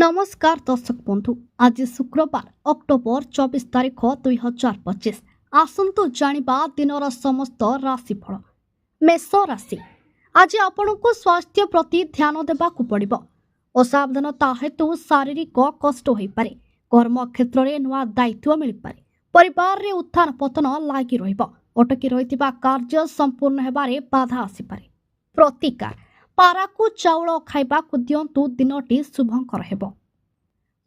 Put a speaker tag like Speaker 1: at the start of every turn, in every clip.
Speaker 1: ନମସ୍କାର ଦର୍ଶକ ବନ୍ଧୁ, ଆଜି ଶୁକ୍ରବାର, ଅକ୍ଟୋବର 24 ତାରିଖ 2025। ଆସନ୍ତୁ ଜାଣିବା ଦିନର ସମସ୍ତ ରାଶିଫଳ। ମେଷ ରାଶି, ଆଜି ଆପଣଙ୍କୁ ସ୍ୱାସ୍ଥ୍ୟ ପ୍ରତି ଧ୍ୟାନ ଦେବାକୁ ପଡ଼ିବ। ଅସାବଧାନତା ହେତୁ ଶାରୀରିକ କଷ୍ଟ ହୋଇପାରେ। କର୍ମକ୍ଷେତ୍ରରେ ନୂଆ ଦାୟିତ୍ୱ ମିଳିପାରେ। ପରିବାରରେ ଉତ୍ଥାନ ପତନ ଲାଗି ରହିବ। ଅଟକି ରହିଥିବା କାର୍ଯ୍ୟ ସମ୍ପୂର୍ଣ୍ଣ ହେବାରେ ବାଧା ଆସିପାରେ। ପ୍ରତିକାର, ପାରାକୁ ଚାଉଳ ଖାଇବାକୁ ଦିଅନ୍ତୁ, ଦିନଟି ଶୁଭଙ୍କର ହେବ।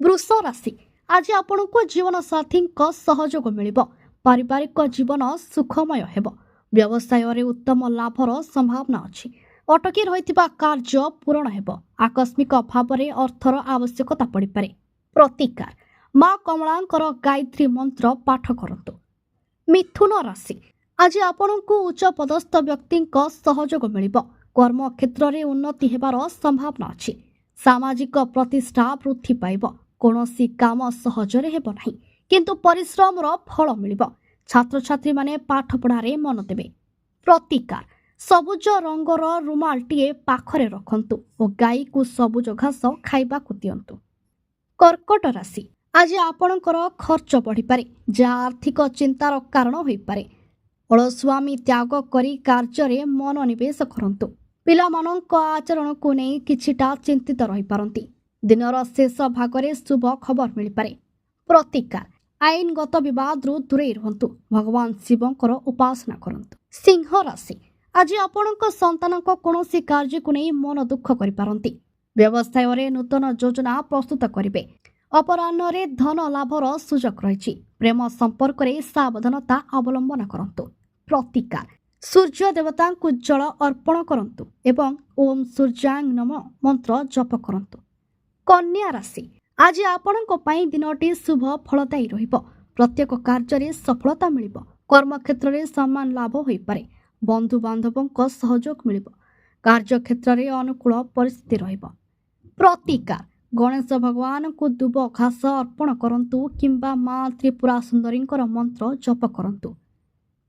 Speaker 1: ବୃଷ ରାଶି, ଆଜି ଆପଣଙ୍କୁ ଜୀବନସାଥୀଙ୍କ ସହଯୋଗ ମିଳିବ। ପାରିବାରିକ ଜୀବନ ସୁଖମୟ ହେବ। ବ୍ୟବସାୟରେ ଉତ୍ତମ ଲାଭର ସମ୍ଭାବନା ଅଛି। ଅଟକି ରହିଥିବା କାର୍ଯ୍ୟ ପୂରଣ ହେବ। ଆକସ୍ମିକ ଭାବରେ ଅର୍ଥର ଆବଶ୍ୟକତା ପଡ଼ିପାରେ। ପ୍ରତିକାର, ମା କମଳାଙ୍କର ଗାୟତ୍ରୀ ମନ୍ତ୍ର ପାଠ କରନ୍ତୁ। ମିଥୁନ ରାଶି, ଆଜି ଆପଣଙ୍କୁ ଉଚ୍ଚ ପଦସ୍ଥ ବ୍ୟକ୍ତିଙ୍କ ସହଯୋଗ ମିଳିବ। କର୍ମକ୍ଷେତ୍ରରେ ଉନ୍ନତି ହେବାର ସମ୍ଭାବନା ଅଛି। ସାମାଜିକ ପ୍ରତିଷ୍ଠା ବୃଦ୍ଧି ପାଇବ। କୌଣସି କାମ ସହଜରେ ହେବ ନାହିଁ, କିନ୍ତୁ ପରିଶ୍ରମର ଫଳ ମିଳିବ। ଛାତ୍ରଛାତ୍ରୀମାନେ ପାଠପଢ଼ାରେ ମନ ଦେବେ। ପ୍ରତିକାର, ସବୁଜ ରଙ୍ଗର ରୁମାଲଟିଏ ପାଖରେ ରଖନ୍ତୁ ଓ ଗାଈକୁ ସବୁଜ ଘାସ ଖାଇବାକୁ ଦିଅନ୍ତୁ। କର୍କଟ ରାଶି, ଆଜି ଆପଣଙ୍କର ଖର୍ଚ୍ଚ ବଢ଼ିପାରେ, ଯାହା ଆର୍ଥିକ ଚିନ୍ତାର କାରଣ ହୋଇପାରେ। ଅଳସୁଆମି ତ୍ୟାଗ କରି କାର୍ଯ୍ୟରେ ମନୋନିବେଶ କରନ୍ତୁ। ପିଲାମାନଙ୍କ ଆଚରଣକୁ ନେଇ କିଛିଟା ଚିନ୍ତିତ ରହିପାରନ୍ତି। ଦିନର ଶେଷ ଭାଗରେ ଶୁଭ ଖବର ମିଳିପାରେ। ପ୍ରତିକାର, ଆଇନଗତ ବିବାଦରୁ ଦୂରେଇ ରୁହନ୍ତୁ। ଭଗବାନ ଶିବଙ୍କର ଉପାସନା କରନ୍ତୁ। ସିଂହ ରାଶି, ଆଜି ଆପଣଙ୍କ ସନ୍ତାନଙ୍କ କୌଣସି କାର୍ଯ୍ୟକୁ ନେଇ ମନ ଦୁଃଖ କରିପାରନ୍ତି। ବ୍ୟବସାୟରେ ନୂତନ ଯୋଜନା ପ୍ରସ୍ତୁତ କରିବେ। ଅପରାହ୍ନରେ ଧନ ଲାଭର ସୁଯୋଗ ରହିଛି। ପ୍ରେମ ସମ୍ପର୍କରେ ସାବଧାନତା ଅବଲମ୍ବନ କରନ୍ତୁ। ପ୍ରତିକାର, ସୂର୍ଯ୍ୟ ଦେବତାଙ୍କୁ ଜଳ ଅର୍ପଣ କରନ୍ତୁ ଏବଂ ଓମ୍ ସୂର୍ଯ୍ୟାୟ ନମଃ ମନ୍ତ୍ର ଜପ କରନ୍ତୁ। କନ୍ୟା ରାଶି, ଆଜି ଆପଣଙ୍କ ପାଇଁ ଦିନଟି ଶୁଭ ଫଳଦାୟୀ ରହିବ। ପ୍ରତ୍ୟେକ କାର୍ଯ୍ୟରେ ସଫଳତା ମିଳିବ। କର୍ମକ୍ଷେତ୍ରରେ ସମ୍ମାନ ଲାଭ ହୋଇପାରେ। ବନ୍ଧୁବାନ୍ଧବଙ୍କ ସହଯୋଗ ମିଳିବ। କାର୍ଯ୍ୟକ୍ଷେତ୍ରରେ ଅନୁକୂଳ ପରିସ୍ଥିତି ରହିବ। ପ୍ରତିକାର, ଗଣେଶ ଭଗବାନଙ୍କୁ ଦୁବ ଘାସ ଅର୍ପଣ କରନ୍ତୁ କିମ୍ବା ମା ତ୍ରିପୁରା ସୁନ୍ଦରୀଙ୍କର ମନ୍ତ୍ର ଜପ କରନ୍ତୁ।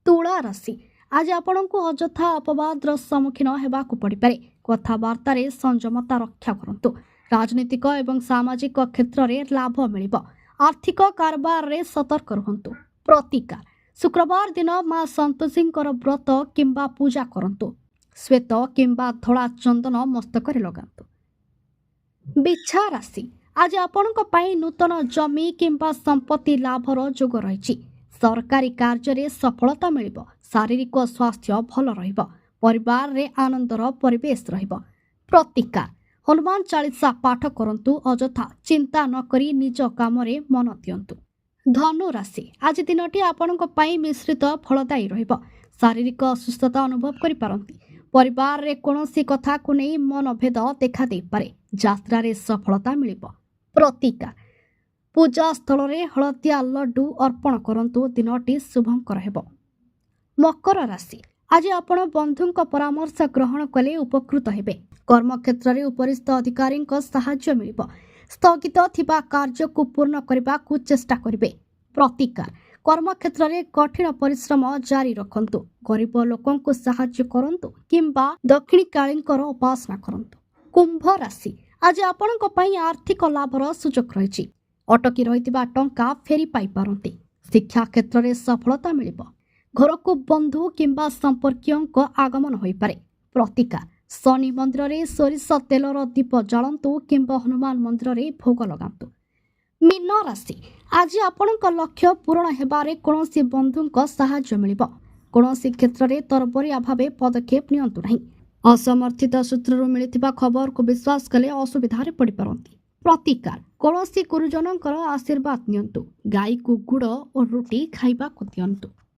Speaker 1: ତୁଳା ରାଶି, ଆଜି ଆପଣଙ୍କୁ ଅଯଥା ଅପବାଦର ସମ୍ମୁଖୀନ ହେବାକୁ ପଡ଼ିପାରେ। କଥାବାର୍ତ୍ତାରେ ସଂଯମତା ରକ୍ଷା କରନ୍ତୁ। ରାଜନୈତିକ ଏବଂ ସାମାଜିକ କ୍ଷେତ୍ରରେ ଲାଭ ମିଳିବ। ଆର୍ଥିକ କାରବାରରେ ସତର୍କ ରୁହନ୍ତୁ। ପ୍ରତିକାର, ଶୁକ୍ରବାର ଦିନ ମା ସନ୍ତୋଷୀଙ୍କର ବ୍ରତ କିମ୍ବା ପୂଜା କରନ୍ତୁ। ଶ୍ୱେତ କିମ୍ବା ଧଳା ଚନ୍ଦନ ମସ୍ତକରେ ଲଗାନ୍ତୁ। ବିଛା ରାଶି, ଆଜି ଆପଣଙ୍କ ପାଇଁ ନୂତନ ଜମି କିମ୍ବା ସମ୍ପତ୍ତି ଲାଭର ଯୋଗ ରହିଛି। ସରକାରୀ କାର୍ଯ୍ୟରେ ସଫଳତା ମିଳିବ। ଶାରୀରିକ ସ୍ୱାସ୍ଥ୍ୟ ଭଲ ରହିବ। ପରିବାରରେ ଆନନ୍ଦର ପରିବେଶ ରହିବ। ପ୍ରତିକାର, ହନୁମାନ ଚାଳିଶା ପାଠ କରନ୍ତୁ। ଅଯଥା ଚିନ୍ତା ନ କରି ନିଜ କାମରେ ମନ ଦିଅନ୍ତୁ। ଧନୁ ରାଶି, ଆଜି ଦିନଟି ଆପଣଙ୍କ ପାଇଁ ମିଶ୍ରିତ ଫଳଦାୟୀ ରହିବ। ଶାରୀରିକ ଅସୁସ୍ଥତା ଅନୁଭବ କରିପାରନ୍ତି। ପରିବାରରେ କୌଣସି କଥାକୁ ନେଇ ମନଭେଦ ଦେଖାଦେଇପାରେ। ଯାତ୍ରାରେ ସଫଳତା ମିଳିବ। ପ୍ରତିକାର, ପୂଜା ସ୍ଥଳରେ ହଳଦିଆ ଲଡୁ ଅର୍ପଣ କରନ୍ତୁ। ଦିନଟି ଶୁଭଙ୍କର ହେବ। ମକର ରାଶି, ଆଜି ଆପଣ ବନ୍ଧୁଙ୍କ ପରାମର୍ଶ ଗ୍ରହଣ କଲେ ଉପକୃତ ହେବେ। କର୍ମକ୍ଷେତ୍ରରେ ଉପରିସ୍ଥ ଅଧିକାରୀଙ୍କ ସାହାଯ୍ୟ ମିଳିବ। ସ୍ଥଗିତ ଥିବା କାର୍ଯ୍ୟକୁ ପୂର୍ଣ୍ଣ କରିବାକୁ ଚେଷ୍ଟା କରିବେ। ପ୍ରତିକାର, କର୍ମକ୍ଷେତ୍ରରେ କଠିନ ପରିଶ୍ରମ ଜାରି ରଖନ୍ତୁ। ଗରିବ ଲୋକଙ୍କୁ ସାହାଯ୍ୟ କରନ୍ତୁ କିମ୍ବା ଦକ୍ଷିଣକାଳୀଙ୍କର ଉପାସନା କରନ୍ତୁ। କୁମ୍ଭ ରାଶି, ଆଜି ଆପଣଙ୍କ ପାଇଁ ଆର୍ଥିକ ଲାଭର ସୁଯୋଗ ରହିଛି। ଅଟକି ରହିଥିବା ଟଙ୍କା ଫେରି ପାଇପାରନ୍ତି। ଶିକ୍ଷା କ୍ଷେତ୍ରରେ ସଫଳତା ମିଳିବ। ଘରକୁ ବନ୍ଧୁ କିମ୍ବା ସମ୍ପର୍କୀୟଙ୍କ ଆଗମନ ହୋଇପାରେ। ପ୍ରତିକାର, ଶନି ମନ୍ଦିରରେ ସୋରିଷ ତେଲର ଦୀପ ଜାଳନ୍ତୁ କିମ୍ବା ହନୁମାନ ମନ୍ଦିରରେ ଭୋଗ ଲଗାନ୍ତୁ। ମୀନ ରାଶି, ଆଜି ଆପଣଙ୍କ ଲକ୍ଷ୍ୟ ପୂରଣ ହେବାରେ କୌଣସି ବନ୍ଧୁଙ୍କ ସାହାଯ୍ୟ ମିଳିବ। କୌଣସି କ୍ଷେତ୍ରରେ ତରବରିଆ ଭାବେ ପଦକ୍ଷେପ ନିଅନ୍ତୁ ନାହିଁ। ଅସମର୍ଥିତ ସୂତ୍ରରୁ ମିଳିଥିବା ଖବରକୁ ବିଶ୍ୱାସ କଲେ ଅସୁବିଧାରେ ପଡ଼ିପାରନ୍ତି। ପ୍ରତିକାର, କୌଣସି ଗୁରୁଜନଙ୍କର ଆଶୀର୍ବାଦ ନିଅନ୍ତୁ। ଗାଈକୁ ଗୁଡ଼ ଓ ରୁଟି ଖାଇବାକୁ ଦିଅନ୍ତୁ।